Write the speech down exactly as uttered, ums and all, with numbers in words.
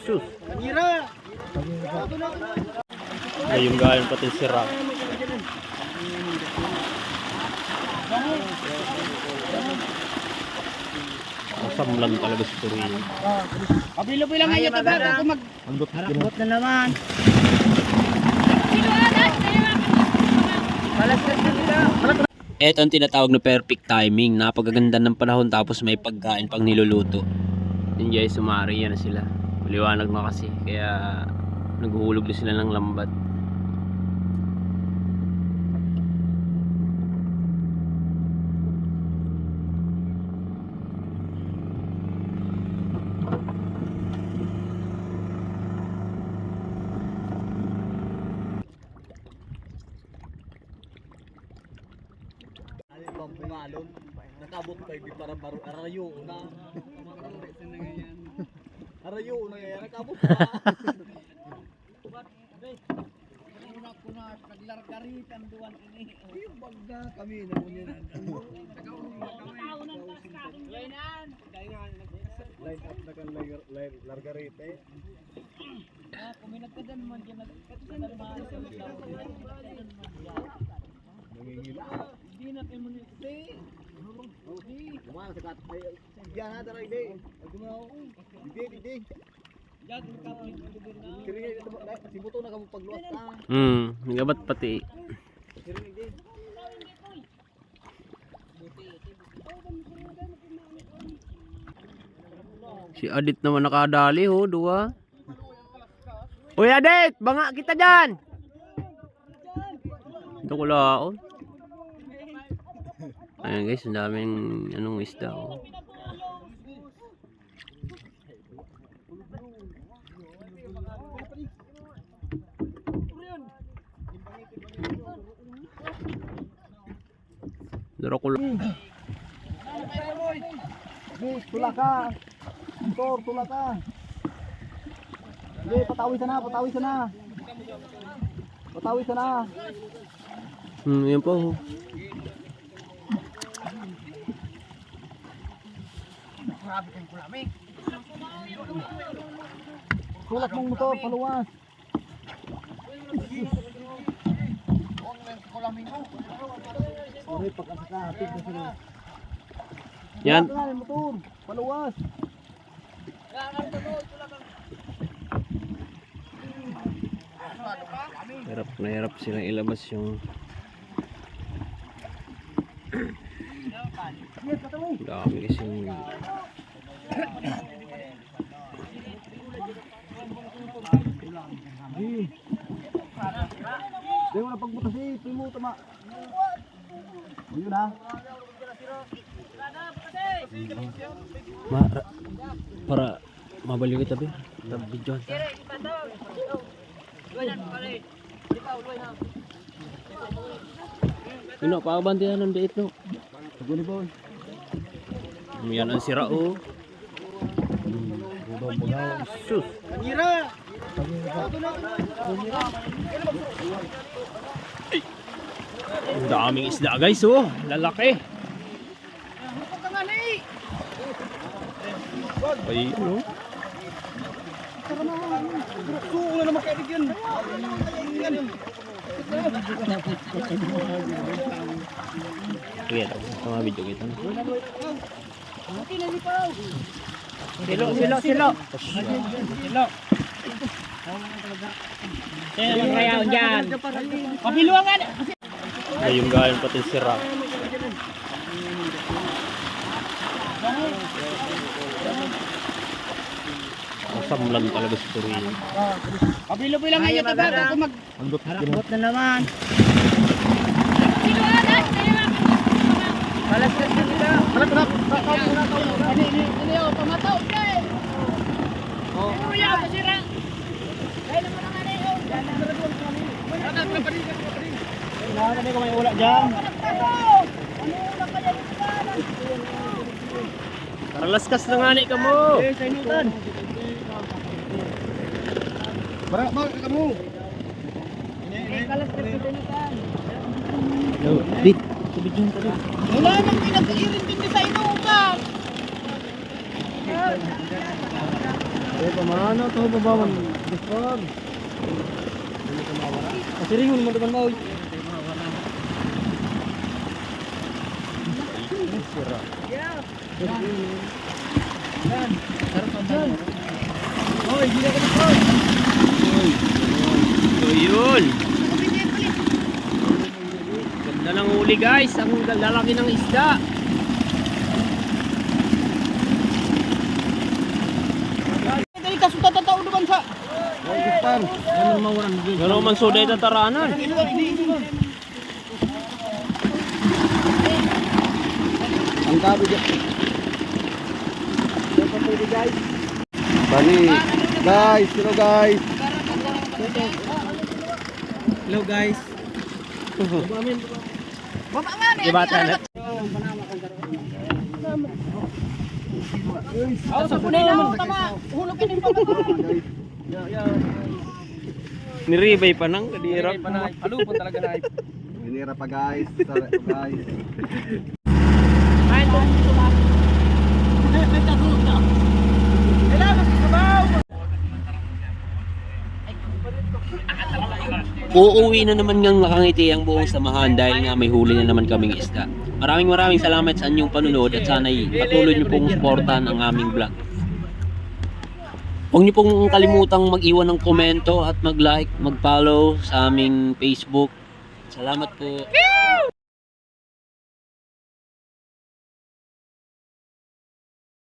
Sus. Gayong-gayon pati sira. Masamlan talaga si Torino. Pabilo-bilo nga yun, diba? Kung mag- Ang gut-, Harakot na naman. Malaskas na sila. Eto ang tinatawag na perfect timing. Napakaganda ng panahon tapos may pagkain pang niluluto. Yan guys, sumari yan na sila. Maliwanag na kasi, kaya naghuhulog na sila ng lambat. Ano bang bungalon? Nakabot pa, hindi para baro-, arayo na. Arayo na yan, nakabot pa. Una ko na, naglargaritan duwan ini. Yung bagda kami na muna na. Line up na kan lar-, lar-, largarite. Ah, kung may nagkadan man dyan, nagkadan man. Nangingilo. Hindi na kayo muna. Hindi. Hindi. Gumana sa kat-, ay, diyan na, taray, di. Ay, gumana ako. Hindi, hindi. Diyan, magkakaroon ng lugar na. Kaya nga, ito, si Buto na kamo pagluwas ka. Hmm, nagabat pati. Kaya nga, hindi. Si Adit naman nakadali, ho, duwa. Uy, Adit! Banga kita dyan! Ito ko laon. Ayan guys, ang daming anong isda, oh. Dara ko lang. Miss, tula ka. Tor, tula ka. Sige, patawi sana, patawi sana. Patawi sana. Hmm, yan po. Grabe kayong kulami. Tulak mong motor, paluwas. Sorry, pagkasaka, hapit na sila. Yan. Tulak na, motor, paluwas. Hirap na hirap silang ilabas yung dami kasi. Di mo na pagbutas eh, primo, tama. Yun ha. Ma-, para mabaliw kita, be. Sa video. Ino, paabantihan ng dait, no? Saguni, boy. Yan ang sira, oh. Sus. Ang daming isda, guys, oh. Lalaki. Ay, ano? Suko na naman kayo, yan. Sige, ito. Sa mga video kita. Silo, silo, silo. Silo. Kaya naman kaya dyan. Pabiluangan. Gayong-gayon pati sira. Masamlan talaga si Torino. Pabilo-bilo nga yun, taga, kung mag- Ang gut-, Harapot na naman. Malaskas na sila. Harap, harap. Ini, ini, ini, oh, pamataw, guys. Oh. Ano yan, masira? Kaya naman ang ano yun. Wala na, wala pa rin, wala pa rin. Wala na, may kamay wala dyan. Ano, wala pa yan. Paralaskas na nga ni kamo. Eh, sa inutan. Bara, ba, kamo. Yo, Dit, sa video ka, Dit. Wala nang pinag-iirintindi sa inutan. Pamana to, babawan. Biswag. Pasiringon mo naman, Maoy. Sira. Yan. Yan. Sarap ang dami. Oy, hindi ako nag-oy. So, yun. Ganda ng huli, guys. Ang lalaki ng isda. Dali, kaso tatatao naman sa Yan ang mawaran dyan. Pero man so, dahil tataranan. Ang gabi dyan. Bali. Guys, hello guys. Hello guys. Baba nga, may Di ba, Tanat? Oh, sa puno naman. Tama. Hulog ka din pa. Niribay pa nang kadira. Niribay pa na. Halo po talaga na. Minira pa, guys. Sorry, guys. Ay, ito. Kailangan sa sabaw. Uuwi na naman ngang nakangiti ang buong samahan dahil nga may huli na naman kaming isda. Maraming maraming salamat sa inyong panunod at sana'y patuloy niyo pong suportahan ang aming vlog. Huwag niyo pong kalimutang mag-iwan ng komento at mag-like, mag-follow sa aming Facebook. Salamat po.